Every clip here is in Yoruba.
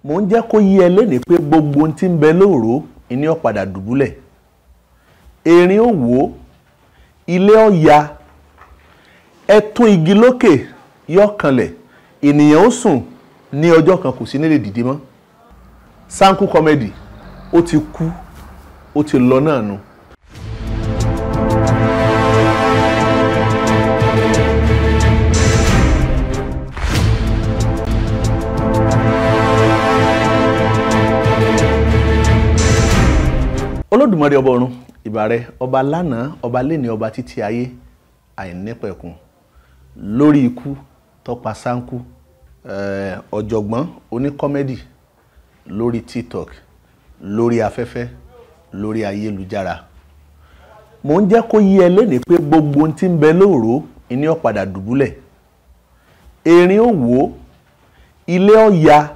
Mò ń jẹ́ kó yé ẹ lénìí pé gbogbo ohun tí ń bẹ lóòró ìní ó padà dùbúlẹ̀. Erin ó wò ó, ilé ó ya, ẹ tún igi lókè yó kanlẹ̀, ènìyàn ó sùn ní ọjọ́ kan kò sí ní lè dìde mọ́. Sanku Comedy ó ti kú, ó ti lọ náà nu. Olódùmarè ọba ọ̀run, ìbà rẹ, ọba lánàá, ọba léni, ọba títí ayé àìnípẹ̀kun. Lórí ikú tọpa Sanku, ọ̀jọ̀gbọ́n oníkọ́mẹ́dì lórí TikTok, lórí afẹ́fẹ́, lórí ayélujára. Mò ń jẹ́ kó yé ẹ lénìí pé gbogbo ohun tí ń bẹ lóòró ìní ó padà dùbúlẹ̀. Erin ó wò ó, ilé ó ya,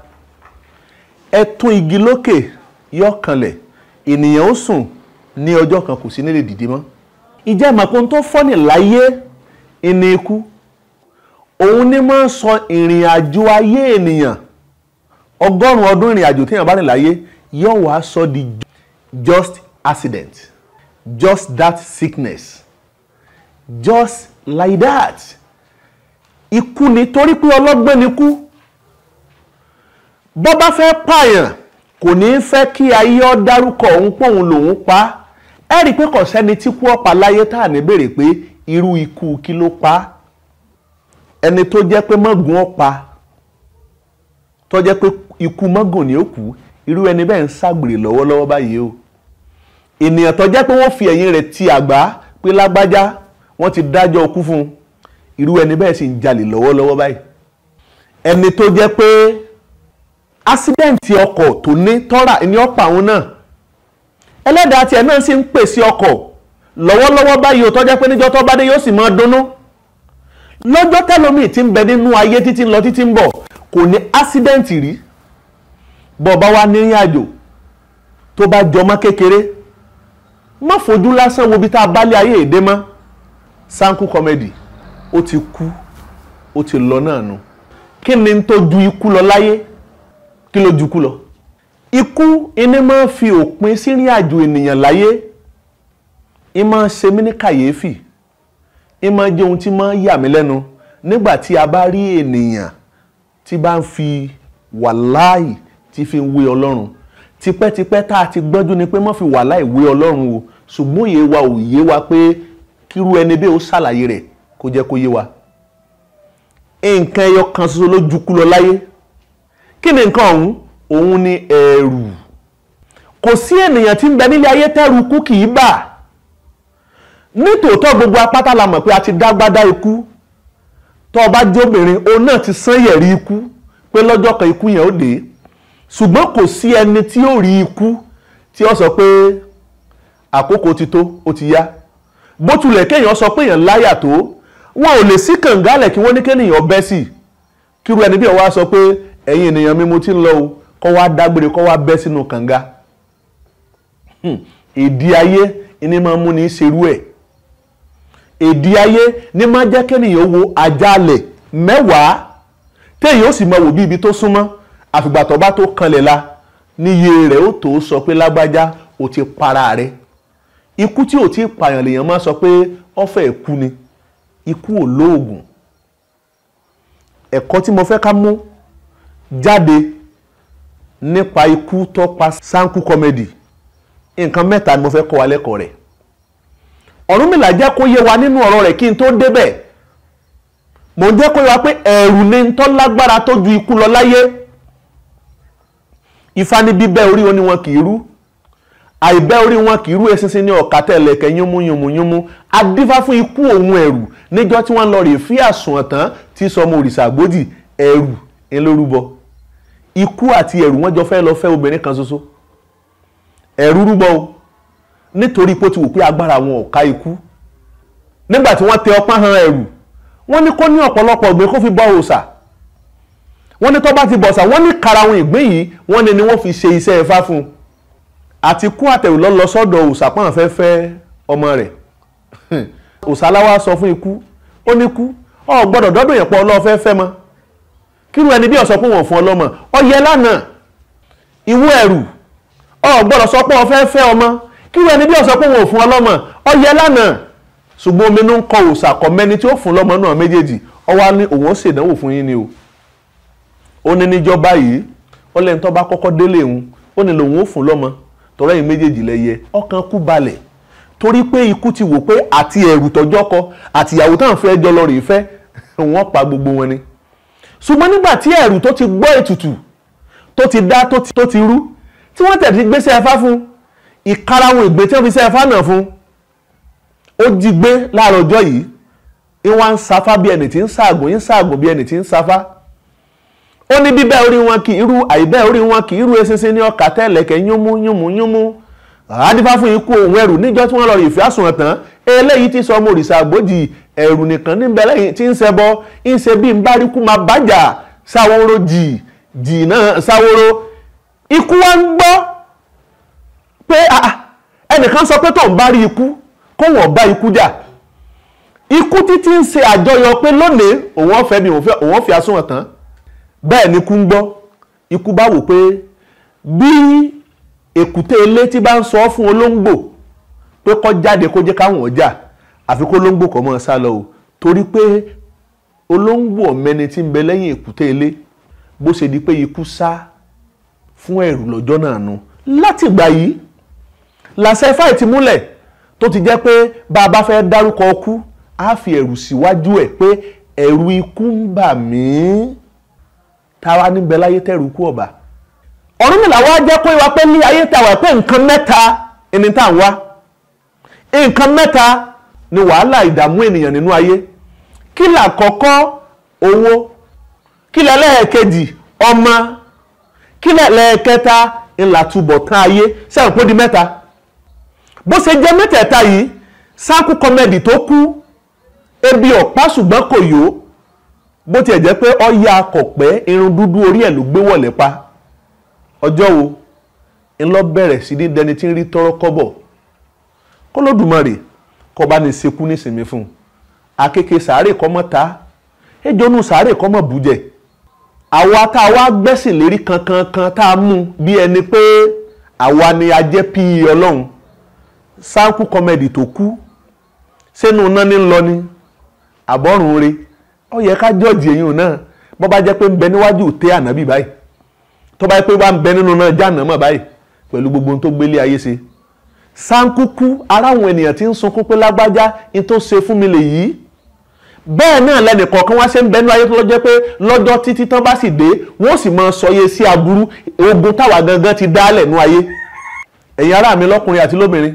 ẹ tún igi lókè yó kanlẹ̀, ènìyàn ó sùn ní ọjọ́ kan kò sí ní lè dìde mọ́. Ìjẹ́ ìmọ̀ tó fọ́nì láyé ìní ikú. Òun ni máa ń sọ ìrìn àjò ayé ènìyàn. 100 ọdún ìrìn àjò téèyàn bá rìn láyé yóò wá sọ di just accident, just that sickness, just like that. Ikú ni, torí pé ọlọ́gbọ́n ni kú. Bó bá fẹ́ pààyàn kò ní fẹ́ kí ayé ọ dárúkọ òun pòun lòun pa. Ẹ rí i pé kò sẹ́ni tí kú ọ̀pá láyé tá à ní béèrè pé irú ikú kí ló pa. Ẹni tó jẹ́ pé mọ́gùn ọ̀pá, tó jẹ́ pé ikú mọ́gùn ni ó kú, irú ẹni bẹ́ẹ̀ ń ságbèrè lọ́wọ́lọ́wọ́ báyìí o. Ènìyàn tó jẹ́ pé wọ́n fi ẹ̀yìn rẹ̀ ti àgbá pé lágbájá wọ́n ti dájọ́ ikú fún un, irú ẹni bẹ́ẹ̀ sì ń jalè lọ́wọ́lọ́wọ́ báyìí. Ẹni tó jẹ́ pé ásídẹ̀ǹtì ọkọ̀ tó ní tọ́ra ní ọ̀pá òun náà, ẹlẹ́dàá tiẹ̀ náà sì ń pèsè ọkọ̀ lọ́wọ́lọ́wọ́ báyìí o, tó jẹ́ pé níjọ́ tó bá dé yóò sì máa dunnú. Lọ́jọ́ tẹ́lómi tí ń bẹ nínú ayé títí ń lọ títí ń bọ̀ kò ní ásídẹ̀ǹtì rí. Bọ́ bá wá nírìn àjò tó bá jọmọ́ kékeré, má fojú lásán wo bí tá a bá lé ayé èdè mọ́. Sanku Comedy ó ti kú, ó ti lọ náà nu. Kí ni tó ju ikú lọ láyé? Kí ló ju ikú lọ? Ikú iní máa ń fi òpin sírìn àjò ènìyàn láyé. Í máa ń ṣe mí ní kàyéfì. Í máa ń jẹ́ ohun tí máa ń yà mí lẹ́nu nígbà tí a bá rí ènìyàn tí bá ń fi wàláì tí fi ń wé Ọlọ́run. Tipẹ́tipẹ́ tá a ti gbọ́njú ni pé má fi wàláì wé Ọlọ́run o, ṣùgbọ́n òye wa ò yé wa pé kírú ẹni bí ó ṣàlàyé rẹ̀ kó jẹ́ kó yé wa. Nǹkan ẹyọ kan ṣoṣo ló ju kú lọ láyé. Kí ni nǹkan ọ̀hún? Òun ni ẹ̀rù. Kò sí ènìyàn tí ń bẹ nílé ayé tẹ́rù ikú kì í bà. Nítòótọ́ gbogbo apáta la mọ̀ pé a ti dágbádá ikú. Tó o bá jóbìnrin, òun náà ti sán yẹ̀rí ikú pé lọ́jọ́ kan ikú yẹn ó dé. Ṣùgbọ́n kò sí ẹni tí ó rí ikú tí ó sọ pé àkókò ti tó, ó ti yá. Bó tilẹ̀ kéèyàn sọ pé èèyàn láyà tó, wọn ò lè sí kàngálẹ̀ kí wọ́n ní kéèyàn bẹ́ sí. Kírú ẹni bí ó wá sọ pé ẹ̀yin ènìyàn mi mo ti ń lọ o, kó wá dágbére kó wá bẹ́ sínú kànga. Èdè ayé ni máa mú ní ṣerú ẹ̀. Èdè ayé ni máa jẹ́ kéèyàn wo àjálẹ̀ mẹ́wàá téèyàn ó sì máa wò bí ibi tó súnmọ́. Àfìgbà tó bá tó kanlẹ̀ la níye rẹ̀ ó tó sọ pé lágbájá o ti para rẹ̀. Ikú tí ò ti pààyàn lèèyàn máa sọ pé ó fẹ́ kú ni. Ikú ò lóògùn. Ẹ̀kọ́ tí mo fẹ́ ká mú jáde nípa ikú tó pa Sanku Comedy, nǹkan mẹ́ta ni mo fẹ́ kọ́ wa lẹ́kọ̀ọ́ rẹ̀. Ọ̀rúnmìlà jẹ́ kó yé wa nínú ọ̀rọ̀ rẹ̀ kí n tó débẹ̀. Mò ń jẹ́ kó yé wa pé ẹ̀rù ni ń tó lágbára tó ju ikú lọ láyé. Ifá ní bíbẹ́ orí wọn ni wọn kì í rú, àìbẹ́ orí wọn kì í rú, eṣinṣin ní ọ̀kà tẹ̀lẹ̀kẹ̀ yúnmú yúnmú yúnmú. Adífá fún ikú òun ẹ̀rù níjọ́ tí wọ́n lọ rè fí àsùnwọ̀n tán tí sọmọ òrìṣà gbòdì, ẹ̀rù ńlórúbọ. Ikú àti ẹ̀rù wọ́n jọ fẹ́ lọ fẹ́ obìnrin kan ṣoṣo. Ẹ̀rù rúbọ o, nítorí pé ó ti wò pé agbára wọn ò ká ikú. Nígbà tí wọ́n tẹ ọpọ́n han ẹ̀rù, wọ́n ní kó ní ọ̀pọ̀lọpọ̀ ìgbín kó fi bọ òòṣà. Wọ́n ní tó bá ti bọ̀ṣà, wọ́n ní karahun ìgbín yìí, wọ́n ní ni wọ́n fi ṣe iṣẹ́ Ifá fún un. Àti kú àtẹ̀rù lọ lọ sọ́dọ̀ òòṣà pọ́n fẹ́ fẹ́ ọmọ rẹ̀. Òòṣà aláwa sọ fún ikú, ó ní kú, o gbọ́dọ̀ dọ́dọ̀ yẹn pọ̀ ọlọ́ọ̀ fẹ́ fẹ́ mọ́. Kírú ẹni bí ó sọ pé wọ́n fún ọlọ́mọ, ó yẹ lánàá. Ìwọ ẹ̀rù, o gbọ́dọ̀ sọ pé o fẹ́ fẹ́ ọmọ. Kí wọ́n ẹni bí ó sọ pé wọn ò fún ọlọ́mọ, ó yẹ lánàá. Ṣùgbọ́n omi ń kọ òòṣà kọ mẹ́ni tí ó fún lọ́mọ náà méjèèjì. Ó wá ní òun ó ṣèdánwò fún yín ni o. Ó ní níjọba yìí, ó lẹ́ni tó bá kọ́kọ́ délé òun, ó ní lòun ó fún lọ́mọ. Tọ́rọ yìí méjèèjì lẹ́yẹ, ọkàn kú balẹ̀. Torí pé ikú ti wò pé àti ẹ̀rù tọjọ́ kọ àti ìyàwó táwọn fẹ́ jọ lọ rèé fẹ́, wọ́n pa gbogbo wọn ni. Ṣùgbọ́n nígbà tí ẹ̀rù tó ti gbọ́ ètùtù, tó ti dá, tó ti rú, tí wọ́n tẹ̀ ti gbéṣẹ́ ẹfá fún, ìkarahun ìgbé tí wọ́n fi ṣẹ́ ẹfá náà fún, ó jí gbé láàárọ̀ ọjọ́ yìí. Ìwà ń safá bí ẹni tí ń ṣaàgùn, ń ṣaàgùn bí ẹni tí ń safá. Ó ní bíbẹ́ orí wọn kì í rú, àìbẹ́ orí wọn kì í rú, eṣinṣin ní ọkà tẹ́lẹ̀kẹ́ yúnmú yúnmú yúnmú. Àdífá fún ikú òun ẹrù níjọ́ tí wọ́n lọ rí ìfẹ́ àsùnwọ̀n tán. Eléyìí ti sọ ọmọ òrìṣà àgbòjì, ẹ̀rù nìkan níbẹ̀ lẹ́yìn tí ń ṣẹbọ, ń ṣe bí ń bá rí kú máa bàjá sáwóró jì jì náà sáwóró. Ikú wa ń gbọ́ pé ẹnìkan sọ pé tó ń bá rí ikú kó wọ́n bá ikú jà. Ikú títí ń ṣe àjọyọ̀ pé lónìí òun ọ̀fẹ́ mi òun ọ̀fẹ́ àsùnwọ̀n tán. Bẹ́ẹ̀ ni ikú ń gbọ́. Ikú bá wò pé bí èkúté ilé tí bá ń sọ fún olóńgbò pé kó jáde kó jẹ́ káwọn ọjà, àfi kó olóńgbò kó máa sá lọ o, torí pé olóńgbò ọ̀mẹ́ni tí ń bẹ lẹ́yìn èkúté ilé. Bó ṣe di pé ikú sá fún ẹ̀rù lọ́jọ́ náà nu. Látìgbà yìí làṣẹ Ifá ti múlẹ̀ tó ti jẹ́ pé bá a bá fẹ́ dárúkọ ọkú, á fi ẹ̀rù síwájú ẹ̀ pé ẹ̀rù ikú ń bà mí. Táwa níbẹ̀ láyé tẹ̀rù kú ọ̀bà. Ọ̀rúnmìlà wá jẹ́ kó wá pé ní ayé tá wà pé nǹkan mẹ́ta ẹni tá à ń wá. Nǹkan mẹ́ta ni wàhálà ìdààmú ènìyàn nínú ayé. Kí làkọ́kọ́? Owó. Kí lẹ́lẹ́ẹ̀kejì? Ọmọ. Kí lẹ́lẹ́ẹ̀kẹta? Ńlá túbọ̀ tán ayé. Sẹ́wọ̀n pé ó di mẹ́ta. Bó ṣe jẹ́ mẹ́tẹ̀ẹ̀ta yìí, Sáńkú Comedy tó kú, ebi ọ̀pá ṣùgbọ́n kò yó. Bó tiẹ̀ jẹ́ pé ó ya akọ̀pẹ́, irun dúdú orí ẹ̀ ló gbé wọ̀lẹ̀ pa. Ọjọ́ wo ń lọ bẹ̀rẹ̀ sí ní dẹni tí ń rí tọ́rọ́ kọ́bọ̀. K'Olódùmarè kó bá ní ṣekú nísinmi fún un. Àkekèé sàárè kọ́ mọ́ ta, ejò nú sàárè kọ́ mọ́ bùjẹ̀. Àwa tá a wá gbẹ́sìn lérí kankankan tá a mú bí ẹni pé àwa ni a jẹ́ pí Ọlọ́run. Sáńkú Comedy tó kú, sínú iná ní lọ ni àbọ̀rùn re. Ó yẹ ká jọ́ọ̀jì èyí náà. Bó bá jẹ́ pé ń bẹ níwájú tẹ́ ànábì báyìí, tó bá jẹ́ pé bá ń bẹ nínú náà jáàná mọ̀ báyìí pẹ̀lú gbogbo ohun tó gbélé ayé ṣe. Sáńkú kú, ara àwọn ènìyàn tí ń sunkún pé lágbájá ní tó ṣe fún mi lèyí. Bẹ́ẹ̀ náà lẹ́nì kọ̀ọ̀kan wá ṣe ń bẹnu ayé tó lọ́jọ́ pé lọ́jọ́ títí tán bá sì dé, wọ́n sì máa sọye sí aburú ogun táwa gangan ti dálẹ̀ nú ayé. Ẹ̀yin ará mi lọ́kùnrin àti lóbìnrin,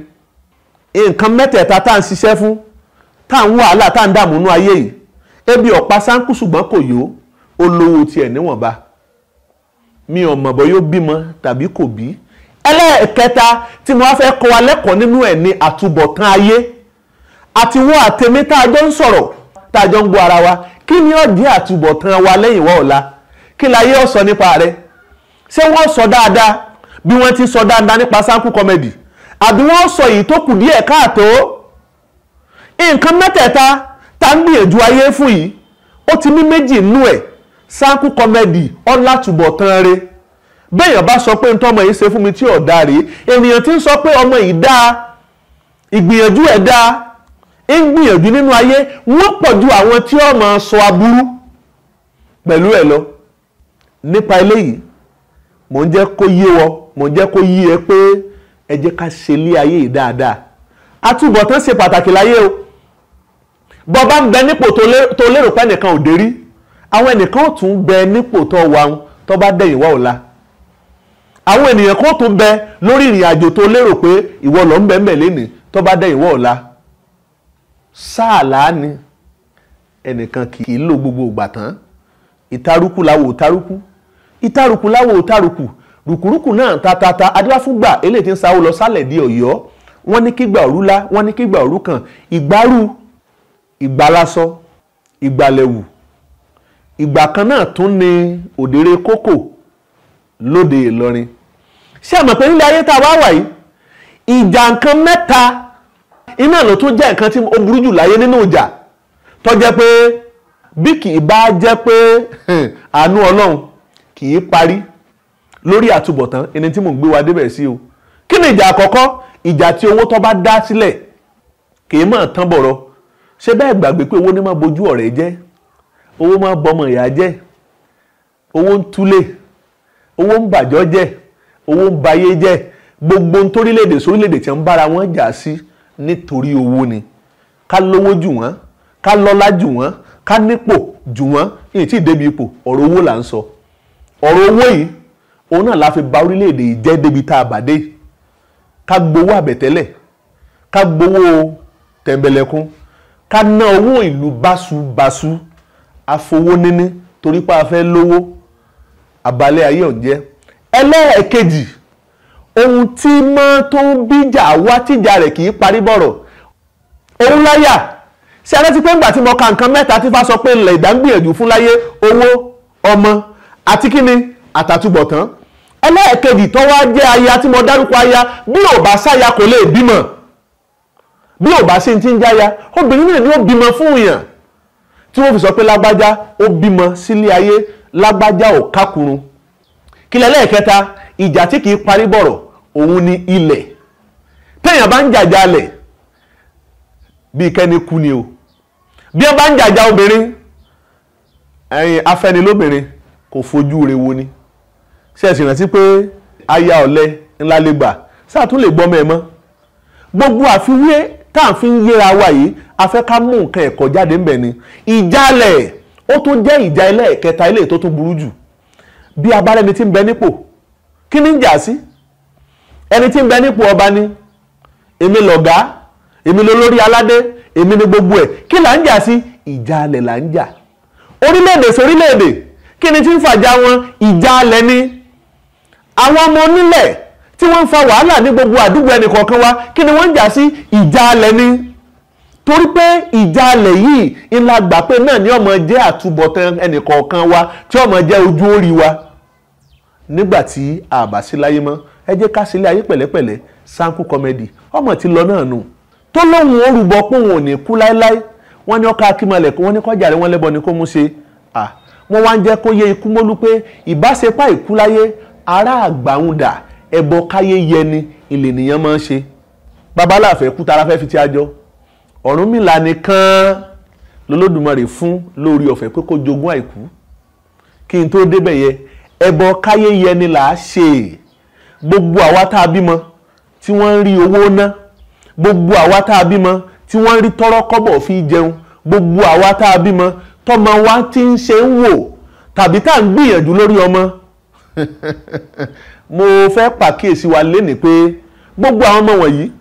nǹkan mẹ́tẹ̀ẹ̀ta tá à ń ṣiṣẹ́ fún, tá à ń wàhálà, tá à ń dààmú nú ayé yìí. Ebi ọ̀pá Sáńkú ṣùgbọ́n kò yó, ó lówó tiẹ̀ níwọ̀nba. Mi ò mọ̀ bọ́ yóò bímọ tàbí kò bí. Ẹlẹ́ẹ̀kẹta tí mo wá fẹ́ kọ́ wa lẹ́kọ̀ọ́ nínú ẹ̀ ní àtúbọ̀tán ayé. Àti wọ́n àtẹ̀mí tá a jọ ń sọ̀rọ̀, tá a jọ ń gbọ́ ara wa, kí ni ó jẹ́ àtúbọ̀tán wa lẹ́yìn wá ọ̀la? Kí láyé ó sọ nípa rẹ̀? Ṣé wọ́n sọ dáadáa bí wọ́n ti sọ dáadáa nípa Sáńkú Comedy? Àbí wọ́n sọ èyí tó kù díẹ̀ káàtó? Nǹkan mẹ́tẹ̀ẹ̀ta tá ń gbìyànjú ayé fún yìí, ó ti ní méjì nínú ẹ̀. Sáńkú Comedy ó látúbọ̀tán rẹ̀. Béèyàn bá sọ pé ntọ́ ọmọ yìí ṣe fún mi tí ò dáa rèé, ènìyàn tí ń sọ pé ọmọ yìí dáa, ìgbìyànjú ẹ̀ dáa, ń gbìyànjú nínú ayé, wọ́n pọ̀ ju àwọn tí ó máa sọ aburú pẹ̀lú ẹ̀ lọ. Nípa eléyìí, mò ń jẹ́ kó yé wọ, mò ń jẹ́ kó yé ẹ pé ẹ jẹ́ ká ṣe ilé ayé yìí dáadáa. Àtúbọ̀tán ṣe pàtàkì láyé o. Bọ́ bá ń bẹ nípò tó lérò pé ẹnìkan ò dé rí, àwọn ẹnìkan ò tún bẹ nípò tó wà ń tó bá dẹ̀yìn wá ọ̀la. Àwọn ènìyàn kan tún bẹ lórí ìrìn àjò tó lérò pé ìwọ ló ń bẹ ńbẹ̀ lénìí tó bá dẹ̀yìn wá ọ̀la. Sáàlá ni ẹnìkan kì í lò gbogbo ìgbà tán. Ìtarúkú láwo ìtarúkú, ìtarúkú láwo ìtarúkú, rùkúrúkú náà tatata. Adíwáfúngbà eléyìí tí ń sáwó lọ sálẹ̀ di Ọ̀yọ́. Wọ́n ní kígbà òru lá, wọ́n ní kígbà òru kan. Ìgbárù, ìgbàlasọ, ìgbàlẹ̀wù. Ìgbà kan náà tún ni òdèrè kókò lóde Ìlọrin. Ṣé ẹ mọ̀ pé nílé ayé tá a wá wà yìí, ìjà nǹkan mẹ́ta iná ló tún jẹ́ nǹkan tí ó burú jù láyé nínú ìjà, tó jẹ́ pé bí kì í bá jẹ́ pé àánú Ọlọ́run kì í parí. Lórí àtúbọ̀tán ẹni tí mò ń gbé wa débẹ̀ sí o. Kí ni ìjà àkọ́kọ́? Ìjà tí owó tó bá dá sílẹ̀ kì í mọ̀ tán bọ̀rọ̀. Ṣé bẹ́ẹ̀ gbàgbé pé owó ní máa bojú ọ̀rẹ́ jẹ́, owó máa bọmọ ìyá jẹ́, owó ń túlé, owó ń bàjọ́ jẹ́, owó ń bayé jẹ́. Gbogbo ntórílẹ̀-èdè sórílẹ̀-èdè tí ń bára wọn jà sí nítorí owó ni. Ká lówó jù wọ́n, ká lọ́lá jù wọ́n, ká nípò jù wọ́n, èyí tí ì débi ipò, ọ̀rọ̀ owó là ń sọ. Ọ̀rọ̀ owó yìí òun náà la fi ba orílẹ̀-èdè yìí jẹ́ débi tá a bà dé. Ká gbowó àbẹ̀tẹ́lẹ̀, ká gbowó tẹ̀m̀bẹ̀lẹ̀kun, ká ná owó ìlú báṣubàṣu, àfowó níní torí pé a fẹ́ lówó, àbálẹ̀ ayé ọ̀jẹ́. Ẹlẹ́ẹ̀kejì, ohun tí mọ́ tó ń bíjà wá tíjà rẹ̀ kì í parí bọ̀rọ̀, òun láyà. Ṣé ẹ rántí pé ńgbà tí mo ka nǹkan mẹ́ta tí Ifá sọ pé ilẹ̀ ìdá ń gbìyànjú fún láyé, owó, ọmọ àti kíni àtàtúbọ̀tán. Ẹlẹ́ẹ̀kejì tó wá jẹ́ aya tí mo dárúkọ aya, bí ò bá sáya kò lè bímọ. Bí ò bá sí ti ń jáya, obìnrin náà ni ó bímọ fún èèyàn tí wọ́n fi sọ pé lágbájá ó bímọ sílé ayé, lágbájá ò kákùrun. Kílẹ̀ lẹ́ẹ̀kẹta, ìjà tí kìí parí bọ̀rọ̀, òun ni ilẹ̀. Téèyàn bá ń jàjà alẹ̀ bíi kẹ́ni kú ni o. Bí wọ́n bá ń jàjà obìnrin, ẹ̀yìn afẹ́nilóbìnrin kò fojú re wo ni. Ṣé ẹ sì rántí pé aya ọ̀lẹ ńlá lè gbà sáà tún lè gbọ́mọ ẹ mọ́. Gbogbo àfiwé tá à ń fi ń yéra wa yìí, a fẹ́ ká mú nǹkan ẹ̀kọ́ jáde ńbẹ̀ ni. Ìjàlẹ̀ ó tún jẹ́ ìjà ẹlẹ́ẹ̀kẹta, ilé tó tún burú jù. Bí abárẹ́ni tí ń bẹ nípò, kí ni ń jà sí? Ẹni tí ń bẹ nípò ọba ni, èmi lọ̀gá, èmi lolórí aládé, èmi ni gbogbo ẹ̀. Kí là ń jà sí? Ìjàlẹ̀ là ń jà. Orílẹ̀-èdè sórílẹ̀-èdè, kí ni tí ń fàjà wọn? Ìjàlẹ̀ ni. Àwọn ọmọ onílẹ̀ tí wọ́n ń fa wàhálà ní gbogbo àdúgbò ẹnì kọ̀ọ̀kan wa, kí ni wọ́n ń jà sí? Ìjàlẹ̀ ni. Torí pé ìjàlẹ̀ yìí ńlá gbà pé náà ni ọmọ jẹ́ àtúbọ̀tán ẹnì kọ̀ọ̀kan wa, tí ọmọ jẹ́ ojú orí wa nígbà tí a bá sí láyé mọ́. Ẹ jẹ́ ká sílé ayé pẹ̀lẹ́pẹ̀lẹ́. Sanku Comedy ọmọ ti lọ náà nù, tó lóhùn orúbọ pé òun ò ní kú láéláé. Wọ́n ní ọkọ akímọlẹ̀ kó wọ́n ní kọjá rẹ̀, wọ́n lẹ́bọ ni kó mú ṣe. Wọ́n wá ń jẹ́ kó yé ikú mólú pé ìbáṣepá ìkú láyé ará àgbàhùndà, ẹbọ káyé yẹni ilé nìyẹn máa ń ṣe. Babaláfẹ́ kú tara fẹ́ fi ti àjọ. Ọ̀rúnmìlà nìkan lolódùmarè fún lórí ọ̀fẹ́ pé kó jogún àìkú. Kí n tó débẹ̀ yẹ, ẹbọ káyé yẹni là á ṣe. Gbogbo àwa tá a bímọ tí wọ́n ń rí owó ná, gbogbo àwa tá a bímọ tí wọ́n ń rí tọ́rọ́ kọ́bọ̀ fi jẹun, gbogbo àwa tá a bímọ tọmọ wa ti ń ṣe ń wò tàbí tá à ń gbìyànjú lórí ọmọ. Mo fẹ́ pàkíyèsí wa lénìí pé gbogbo àwọn ọmọ wọ̀nyí,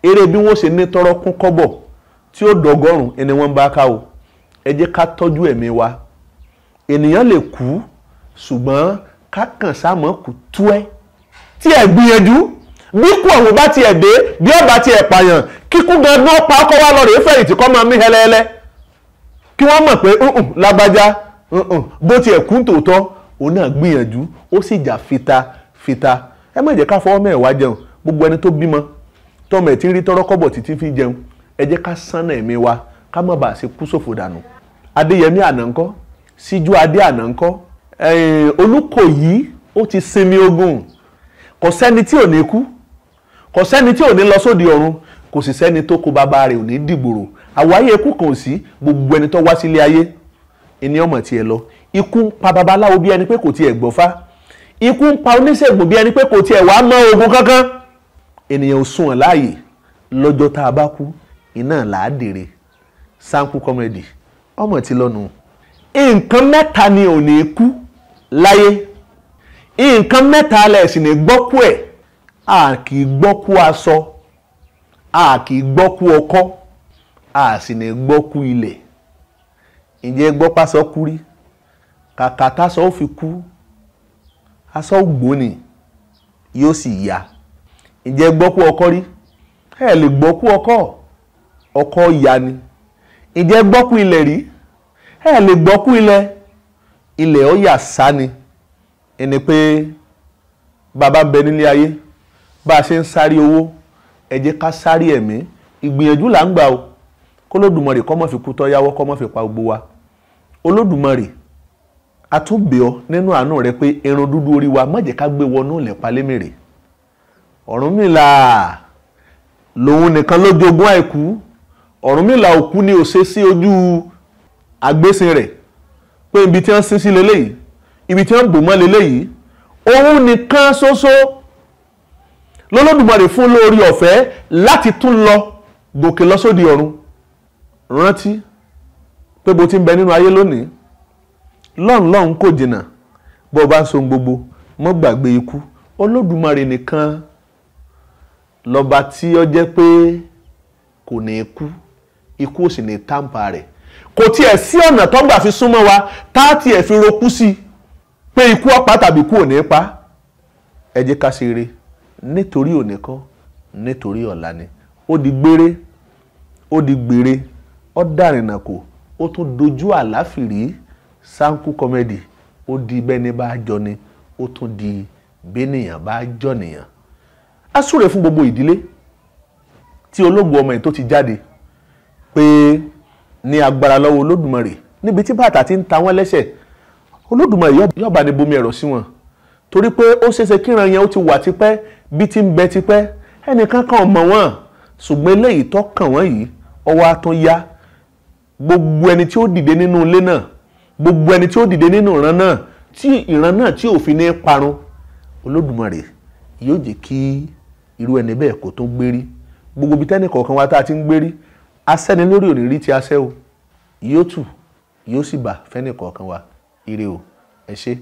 eré bí wọ́n ṣe ní tọ́rọ́ kún kọ́bọ̀ tí ó dọgọ́rùn ẹni wọ́n bá ká o. Ẹ jẹ́ ká tọ́jú ẹ̀mí wa. Ènìyàn lè kú, ṣùgbọ́n ká kàn sámọ́ kú tú ẹ́ tí ẹ̀ gbìyànjú. Bí kú ọ̀hún bá tiẹ̀ dé, bí ọba tiẹ̀ pààyàn, kíkú gangan pa ọkọ̀ wa lọ rèé fẹ̀yìntì kọ́ máa mí hẹlẹ́hẹlẹ́, kí wọ́n mọ̀ pé lágbájá bó tiẹ̀ kú tòótọ́, òun náà gbìyànjú, ó sì jà fitafita. Ẹ má jẹ́ ká fọwọ́ mẹ́wàá jẹun. Gbogbo ẹni tó bímọ tọmọ ẹ̀ tí ń rí tọ́rọ́ kọ́bọ̀ títí fi jẹun, ẹ jẹ́ ká sánà ẹ̀mí wa ká má bàa ṣe kú ṣòfò dànù. Adéyẹmí àná ńkọ́, Síjú Adé àná ńkọ́, Olúkòyí ó ti sinmi ogun. Kò sẹ́ni tí ò ní kú, kò sẹ́ni tí ò ní lọ sóde ọ̀run, kò sì sẹ́ni tó kó bàbá rẹ̀ ò ní dìgbòrò. Àwáyé ikú kan ò sí, gbogbo ẹni tó wá sílé ayé ẹni ọmọ tiẹ̀ lọ. Ikú ń pa babaláwo bí ẹni pé kò tiẹ̀ gbọ́fá, ikú ń pa oníṣègùn bí ẹni pé kò tiẹ̀ wá mọ́ ogun kankan. Ènìyàn ò sunwọ̀n láàyè lọ́jọ́ tá a bá kú, iná là á dèrè. Sanku Comedy ọmọ ti lọ́nu. Nǹkan mẹ́ta ni ò ní kú láyé, nǹkan mẹ́ta lẹ̀ sì ní gbọ́kú ẹ̀. A kì í gbọ́kú aṣọ, a kì í gbọ́kú ọkọ́, a sì ní gbọ́kú ilẹ̀. Ǹjẹ́ gbọ́ pásọ kú rí? Kàkà tásọ ó fi kú, aṣọ ògbóni yóò sì ya. Ǹjẹ́ gbọ́kú ọkọ́ rí? Ẹ lè gbọ́kú ọkọ́, ọkọ́ ya ni. Ǹjẹ́ gbọ́kú ilẹ̀ rí? Ẹ lè gbọ́kú ilẹ̀, ilẹ̀ ó yà sá ni. Ẹni pé bàbá ń bẹ nílé ayé, bá a ṣe ń sáré owó, ẹ jẹ́ ká sáré ẹ̀mí. Ìgbìyànjú là ń gbà o. K'Olódùmarè kó má fi kú tọ́ yáwọ́, kó má fi pa gbogbo wa. Olódùmarè A tún bẹ̀ ọ́ nínú àánú rẹ pé irun dúdú orí wa má jẹ́ ká gbé wọnú ilẹ̀ palémèrè. Ọ̀rúnmìlà lòun nìkan ló jogún àìkú. Ọ̀rúnmìlà òkú ni ò ṣe sí ojú àgbésìn rẹ̀ pé ibi tí wọ́n sin sí leléyìí, ibi tí wọ́n bò mọ́ leléyìí. Òun nìkan ṣoṣo lọ́lọ́dùmarè fún lórí ọ̀fẹ́ láti tún lọ gòkè lọ sóde ọ̀run. Rántí pé bó ti ń bẹ nínú ayé lónìí, lọ́hùn lọ́hùn kò jìnnà, bó o bá ń so gbogbo mọ́ gbàgbé ikú. Olódùmarè nìkan lọ́ba tí ó jẹ́ pé kò ní kú, ikú ò sì ní tàǹpà rẹ̀. Kò tiẹ̀ sí ọ̀nà tó gbà fi súnmọ́ wa tá a tiẹ̀ fi rokú sí pé ikú ọ̀pá tàbí ikú ò ní pa. Ẹ jẹ́ ká ṣe eré nítorí òní kọ́, nítorí ọ̀la ni. Ó di gbére, ó di gbére, ó dàrìnà kò, ó tún dojú àláfìrí. Sáńkú Comedy ó di bẹ́ni bá jọ ni, ó tún di bẹ́nìyàn bá jọ nìyàn. A súre fún gbogbo ìdílé tí ológun ọmọ yìí tó ti jáde pé ní agbára lọ́wọ́ Olódùmarè, níbi tí bàtà ti ń ta wọ́n lẹ́sẹ̀, Olódùmarè yóò bá ní bomi ẹ̀rọ sí wọn, torí pé ó ṣeéṣe kíran yẹn ó ti wà tipẹ́, bí ti ń bẹ tipẹ́, ẹnìkan kan ò mọ̀ wọ́n, ṣùgbọ́n eléyìí tó kàn wọ́n yìí ọwọ́ á tún yá. Gbogbo ẹni tí ó dìde nínú ilé náà, gbogbo ẹni tí ó dìde nínú ìran náà, tí ìran náà tí ò fi ní parun, Olódùmarè yóò jẹ́ kí irú ẹni bẹ́ẹ̀ kó tó gbérí. Gbogbo ibi tẹ́nì kọ̀ọ̀kan wa tá a ti ń gbérí, asẹ́ni lórí òní rí ti asẹ́ o, yóò tù yóò sì bà fẹ́nì kọ̀ọ̀kan wa. Ire o, ẹ ṣé.